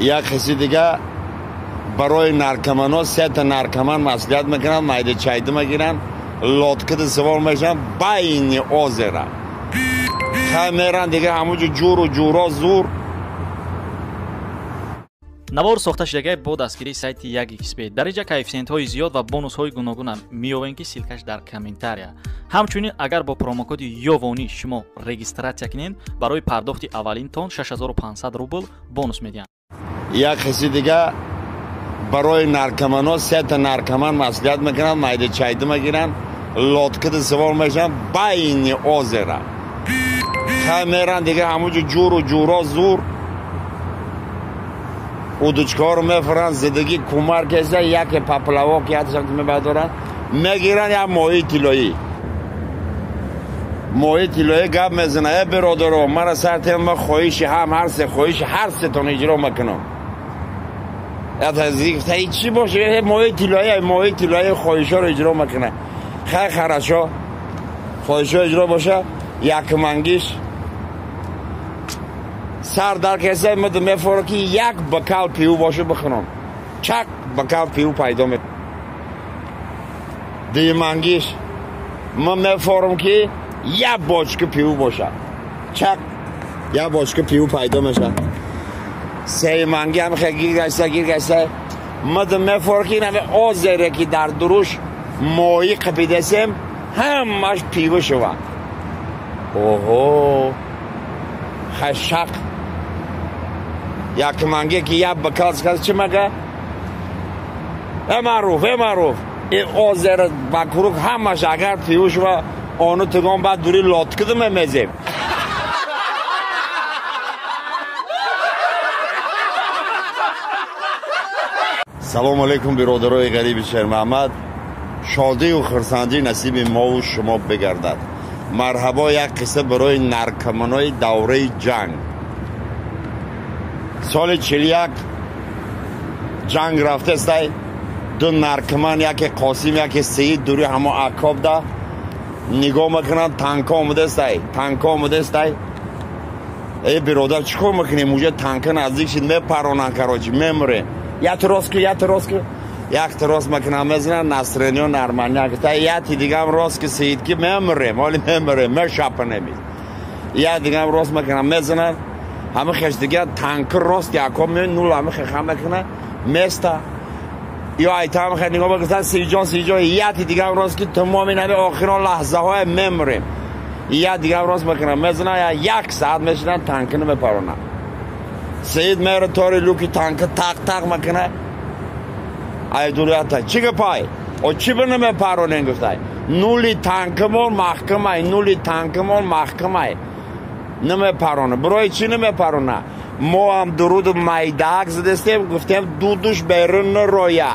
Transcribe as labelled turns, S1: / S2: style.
S1: Як қиси дига барои наркоманҳо сета наркоман маслиҳат мекунанд, майда чайда мегиранд, лодкада савор мешаванд байни озера. Хай меранд дига ҳамуҷо ҷуру ҷуро зур.
S2: Навор сохта шудагай бо дастгирии сайти 1xb. Дар инҷа коэффисиентҳои зиёд ва бонусҳои гуногунам меёвем, ки ссылкаш дар комментария. Ҳамчунин агар бо промокоди Ёвонӣ шумо регистратсия кунед, барои пардохти аввалинтон 6500 рубл бонус медиҳанд.
S1: Як қиси дига барои наркоманҳо сета наркоман маслиҳат мекунанд, майда чайда мегиранд, лодкада савор мешаванд байни озера. Хай меранд дига ҳамуҷо ҷуру ҷуро зур. Удучкаҳоро мефуранд, зиндагӣ кумар кеса, яке поплавок ятшам мебардоранд, мегиранд як моҳии тиллоӣ. Моҳии тиллоӣ гап мезанад: э биродаро, мара сар тем, ма хоҳиши ҳам ҳар се хоҳиши ҳар сетон иҷро мекунам. Чӣ боше? Моҳии тиллоӣ, моҳии тиллоӣ хоҳишҳоро иҷро мекунад. Хай хорошо, хоҳишҳо иҷро боша. Якмангиш сар дар кеса мефора ки як бокал пив боша бихӯрам. Чак бокал пив пайдо ме. Дуюмангиш ма мефорам ки як бочка пив боша. Чак як бочка пив пайдо мешавад. Сеюманги ҳам хел гир гашта гир гашта мад мефора ки нами озере ки дар дуруш моҳӣ қапидасем ҳамаш пива шавад. Оҳо, хашақ якманге ки як бокал сказ чӣ мага? Э маъруф, э маъруф, ин озера ба курук ҳамаш агар пив шава, ону тугон баъд дури лодкада мемезем. Салому алейкум, биродарои ғариби Шермаҳмад. Шодию хурсандӣ насиби мову шумо бигардад. Марҳабо, як қисса барои наркоманои давраи ҷанг. Соли 41 ҷанг рафтастай, ду наркоман, яке Қосим, яке Сеид, дури ҳамо акобда нигоҳ мекунанд, танка омадастай, танка омадастай. Э биродар, чӣ кор мекунем? Уже танка наздик шид, мепаронанд, короче, мемурем. Як рост ку, як рост ку. Як рост мекунам, мезананд, насрениё нормально. Та яти дигам рост ки Сеид ки мемурем, ҳоли мемурем, мешапанем. Як дигам рост мекунам, мезананд. Ҳама хеш дига танка рост якоб меояд, нул ҳама хеха мекунад, места. Ё айтам хе нигоҳ мекунанд, Сиҷон, Сиҷон, яти дигам рост ки тамоми наби охирон лаҳзаҳое мемурем. Як дигам рост мекунам, мезананд, як саат мешинанд, танка намепаронанд. Сеид мера тори люки танка тақ тақ мекунад. Ай дурята, чӣ гапай? О чӣ ба намепаронем гуфтай? Нули танкамон маҳкамай, нули танкамон маҳкамай. Намепарона. Барои чӣ намепарона? Мо ҳам дуруду майдаак задастем, гуфтем дудуш берун нароя.